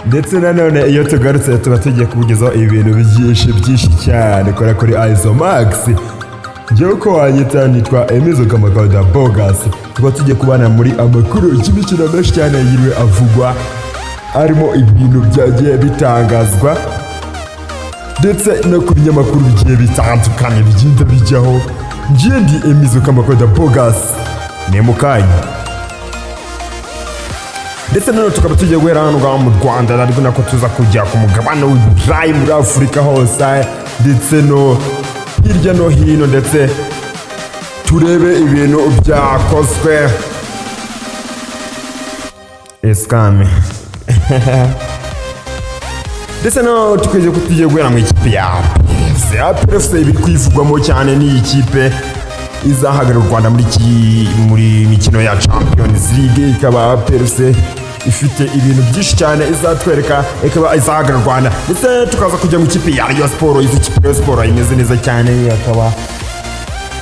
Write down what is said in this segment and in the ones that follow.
Ndetse nanone iyo tugarutse tuba tugiye kukugezaho ibintu byinshi byinshi cyane. Kora kuri Izomax. Njyewe uko wanyita nitwa Emizo Kamakauda Bogas. Tuba tugiye kubana muri amakuru y'imikino menshi cyane yiriwe avugwa, harimo ibintu byagiye bitangazwa ndetse no ku binyamakuru bigiye bitandukanye bigenda bijyaho. Ngiye ndi Emizo Kamakauda Bogas, ni mu kanya. Ndetse nanone tukaba tugiye guhera hano ngaho mu Rwanda, ariko nako tuza kujya ku mugabane w'Uburayi, muri Afurika hose, ndetse no hirya no hino, ndetse turebe ibintu byakozwe esikame. Ndetse no tukwiye ko tugiye guhera mu ikipe ya APR FC. APR FC ibiri kwivugwamo cyane ni ikipe izahagarara u Rwanda muri mikino ya Champions League. Ikaba APR FC ifite ibintu byinshi cyane izatwereka, ikaba izahagarara u Rwanda. Ndetse tukaza kujya mu ikipe ya Rayon Sport. Izi kipe Rayon Sport imeze neza cyane, akaba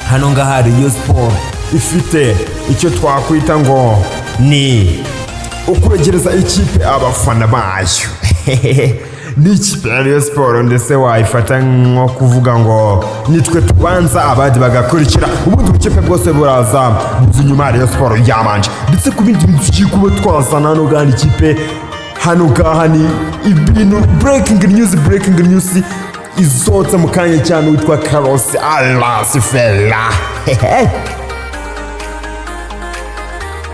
hano ngaha Rayon Sport ifite icyo twakwita ngo ni ukwegereza ikipe abafana bayo. Ni ikipe ya Rayon Sport, ndetse wayifata nko kuvuga ngo nitwe tubanza abandi bagakurikira, ubundi ubukipe bwose buraza buza inyuma ya Rayon Sport yamanje. Ndetse ku bindi bintu tugiye kuba twazana hano ngaha, ikipe hano ngaha ni ibintu breaking news, breaking news isohotse mu kanya cyane, witwa Carlos Alós Ferrer.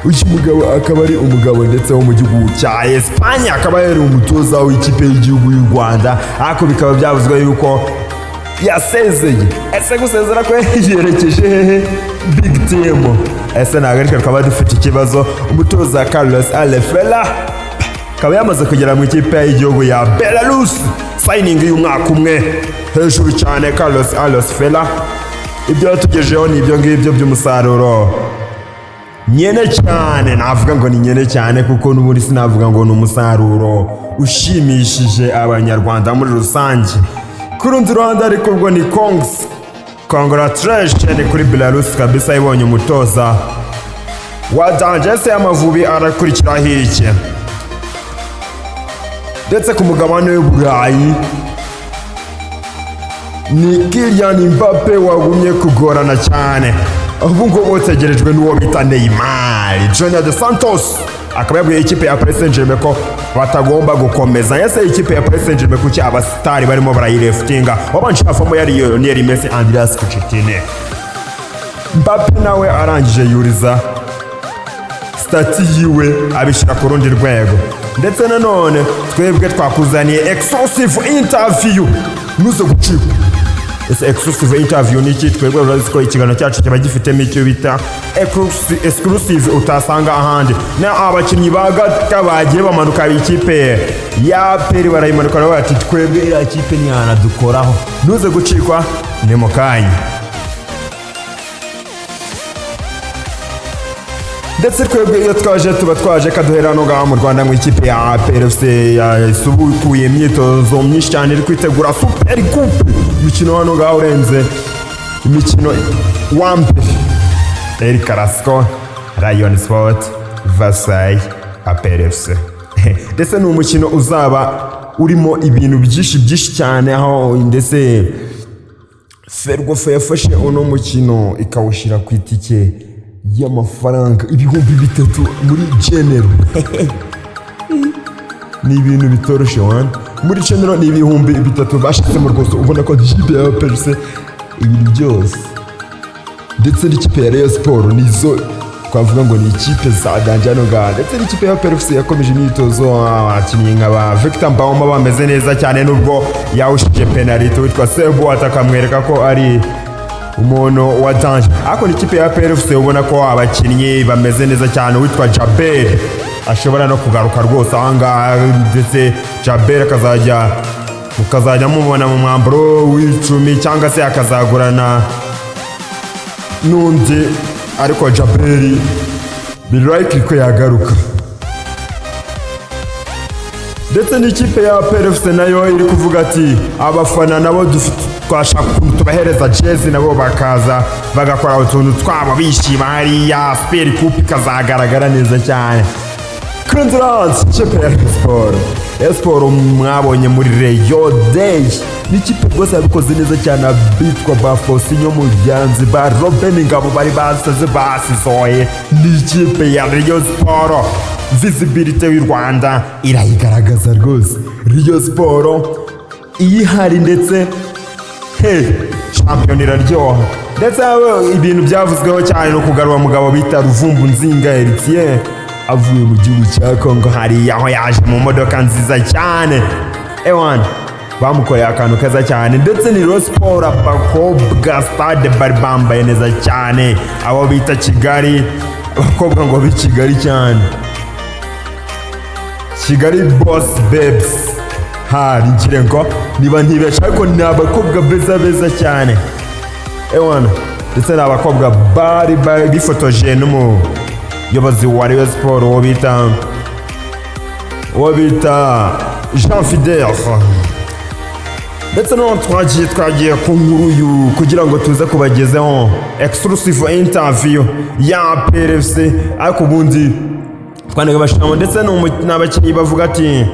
Uyu mugabo akaba ari umugabo ndetse wo mu gihugu cya Esipanye, akaba yari umutoza w'ikipe y'igihugu y'u Rwanda, ariko bikaba byavuzwe yuko yasezeye. Ese gusezera kwe yerekeje hehe? Big team. Ese ntabwo ariko twaba dufite ikibazo? Umutoza Carlos Alós Ferrer akaba yamaze kugera mu ikipe y'igihugu ya Belarus, signing y'umwaka umwe. Hejuru cyane Carlos Alós Ferrer. Ibyo yatugejeho ni ibyo ngibyo by'umusaruro nyene cyane. Navuga ngo ni nyene cyane kuko n'ubundi sinavuga ngo ni umusaruro ushimishije Abanyarwanda muri rusange. Ku rundi ruhande ariko ubwo ni congs, congratulation kuri Belarus kabisa, ibonye umutoza wa danger. Se y'Amavubi arakurikiraho iki? Ndetse ku mugabane w'Uburayi ni Kylian Mbappe wagumye kugorana cyane. Ubu ngubu utegerejwe n'uwo bita Neymar Junior de Santos, akaba yabwiye ikipe ya Paris Saint-Germain ko batagomba gukomeza. Ese ikipe ya Paris Saint-Germain kuki abasitari barimo barayirefutinga? Wabanje havamo yari Lionel Messi, Andreas Cucitini. Mbappe nawe arangije yuriza status yiwe, abishyira ku rundi rwego. Ndetse nanone twebwe twakuzaniye exclusive interview, ntuze gucikwa. Ese exclusive interview ni iki? Twebwe urazi ko ikiganiro cyacu kiba gifitemo icyo bita exclusive utasanga ahandi. Na abakinnyi ba Gata bagiye bamanuka ikipe ya APR, barayimanuka baravuga bati: "Twebwe iriya kipe ntiyanadukoraho." Ntuze gucikwa, ni mu kanya. Ndetse twebwe iyo twaje tuba twaje kaduhera hano ngaha mu Rwanda, mu ikipe ya APR FC yasubukuye imyitozo myinshi cyane, iri kwitegura Super Coupe, imikino hano ngaha urenze. Imikino wa mbere, El Clasico, Rayon Sport vs APR FC. Ndetse ni umukino uzaba urimo ibintu byinshi byinshi cyane, aho ndetse Ferwafa yafashe uno mukino ikawushyira ku itike y'amafaranga 3000 muri general. Ni ibintu bitoroshye wana. Muri general ni 3000 bashyizemo rwose. Ubona ko ikipe ya APR FC ibintu byose, ndetse n'ikipe ya Rayon Sport, nizo twavuga ngo ni ikipe za danger hano ngaha. Ndetse n'ikipe ya APR FC yakomeje imyitozo, abakinnyi nka ba Victor Mbaoma bameze neza cyane, nubwo yawushije penalty witwa Sebo akamwereka ko ari umuntu wa danger. Ariko n'ikipe ya APR FC ubona ko abakinnyi bameze neza cyane. Witwa Jabel ashobora no kugaruka rwose ahangaha, ndetse Jabel akazajya mukazajya mubona mu mwambaro w'icumi cyangwa se akazagurana n'undi, ariko Jabel biri likely ko yagaruka. Ndetse n'ikipe ya APR FC nayo iri kuvuga ati abafana nabo dufite, twashaka ukuntu tubahereza jezi, nabo bakaza bagakora utuntu twabo bishima hariya, Super Coupe ikazagaragara neza cyane. Congrats ikipe ya Rayon Sport. Rayon Sport mwabonye muri Rayon Day ni ikipe rwose yabikoze neza cyane. Abitwa ba Faustinho Muyanzi, ba Robin Ngabo bari basaze basizoye. Ni ikipe ya Rayon Sport, visibility y'u Rwanda irayigaragaza rwose. Rayon Sport iyo ihari ndetse he shampiyona iraryoha. Ndetse ibintu byavuzweho cyane no kugarura mugabo bita Ruvumbu Nzinga Heritier avuye mu gihugu cya Congo hariya, aho yaje mu modoka nziza cyane. Ewan bamukoreye akantu keza cyane. Ndetse ni Rayon Sport, abakobwa stade bari bambaye neza cyane, abo bita Kigali, abakobwa ngo b'i Kigali cyane, Kigali Boss Babes. Hari ngira ngo niba ntibesha, ariko ni abakobwa beza beza cyane ewana. Ndetse ni abakobwa bari bifotoje n'umuyobozi wa Rayon Sport, uwo bita Jean Fidel. Ndetse noneho twagiye ku nkuru kugira ngo tuze kubagezaho exclusive interview ya APR FC. Ariko ubundi twandika bashiramo, ndetse n'abakinnyi bavuga ati: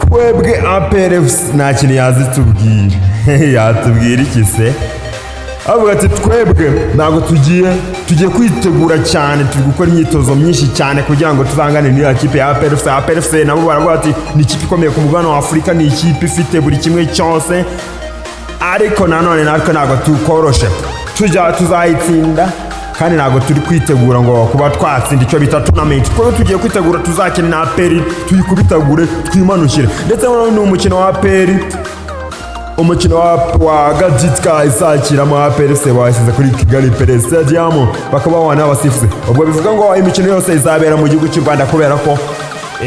"Twebwe APR FC nta kintu yazitubwira." Yatubwira iki se? Avuga ati: "Twebwe ntabwo tugiye kwitegura cyane, turi gukora imyitozo myinshi cyane kugira ngo tuzangane n'iriya kipe ya APR FC." APR FC nabo baravuga ati: "Ni ikipe ikomeye ku mugabane wa Afurika, ni ikipe ifite buri kimwe cyose, ariko nanone natwe ntabwo tukoroshe, tujya tuzayitsinda, kandi ntabwo turi kwitegura ngo kuba twatsinda icyo bita tournament. Twebwe tugiye kwitegura tuzakina na APR, tuyikubitagure, twimanukire." Ndetse noneho ni umukino wa APR, umukino wa Gaditka izakiramo APR FC bawashyize kuri Kigali Pele Stadium, bakaba babona n'abasifuzi. Ubwo bivuga ngo imikino yose izabera mu gihugu cy'u Rwanda, kubera ko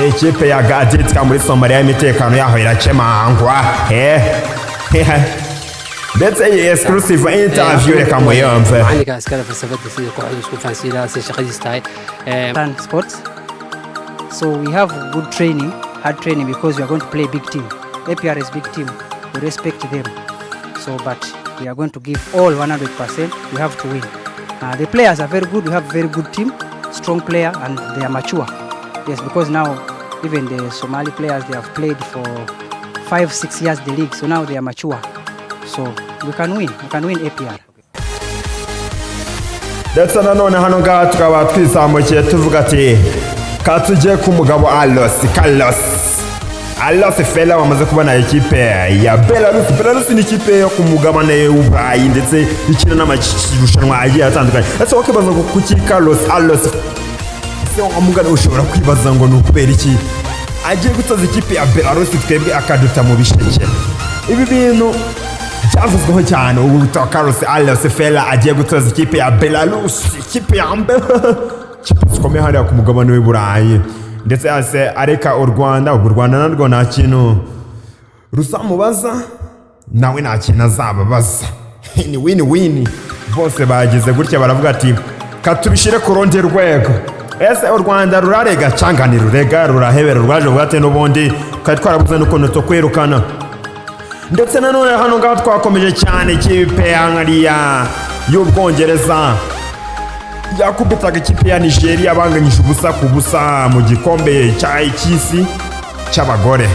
ikipe ya Gaditka muri Somalia imitekano yaho irakemangwa. He ndetse iyi exclusive interview reka muyumve. Macalinka iskale falsafada sida kooxdu isku fahansiinaa sida shaqadiis tahay. Run sports. So we have good training, hard training, because we are going to play big team. APR is big team. We respect them. So, but we are going to give all 100%. We have to win. The players are very good. We have very good team, strong player, and they are mature. Yes, because now even the Somali players, they have played for 5, 6 years the league, so now they are mature. So we can win. We can win APR. Ndetse nanone hano ngaha tukaba twizamukiye tuvuga ati ka tujye ku mugabo Alos Carlos Alos Fela wamaze kubona ikipe ya Belarus. Belarus ni ikipe yo ku mugabane w'Uburayi, ndetse ikina n'amarushanwa agiye atandukanye. Ese wakibaza ngo kuki Carlos Alos se wa mugani, ushobora kwibaza ngo ni ukubera iki agiye gutoza ikipe ya Belarus, twebwe akaduta mu bisheke? Ibi bintu byavuzweho cyane. Ubu witwa Carlos Alos Fela agiye gutoza ikipe ya Belarus, ikipe ya mbere, ikipe zikomeye hariya ku mugabane w'i Burayi, ndetse yase areka u Rwanda. Ubwo u Rwanda narwo nta kintu ruzamubaza, nawe nta kintu azababaza, ni win win. Bose bagize gutya baravuga ati: "Katubishyire ku rundi rwego." Ese u Rwanda rurarega cyangwa ntirurega? Rurahebera, rwaje ruvuga ati: "N'ubundi twari twarabuze n'ukuntu tukwirukana." Ndetse nanone hano ngaho twakomeje cyane, ikipe ya nkariya y'Ubwongereza yakubitaga ikipe ya Nigeria, banganyije 0-0 mu gikombe cya cy'isi cy'abagore.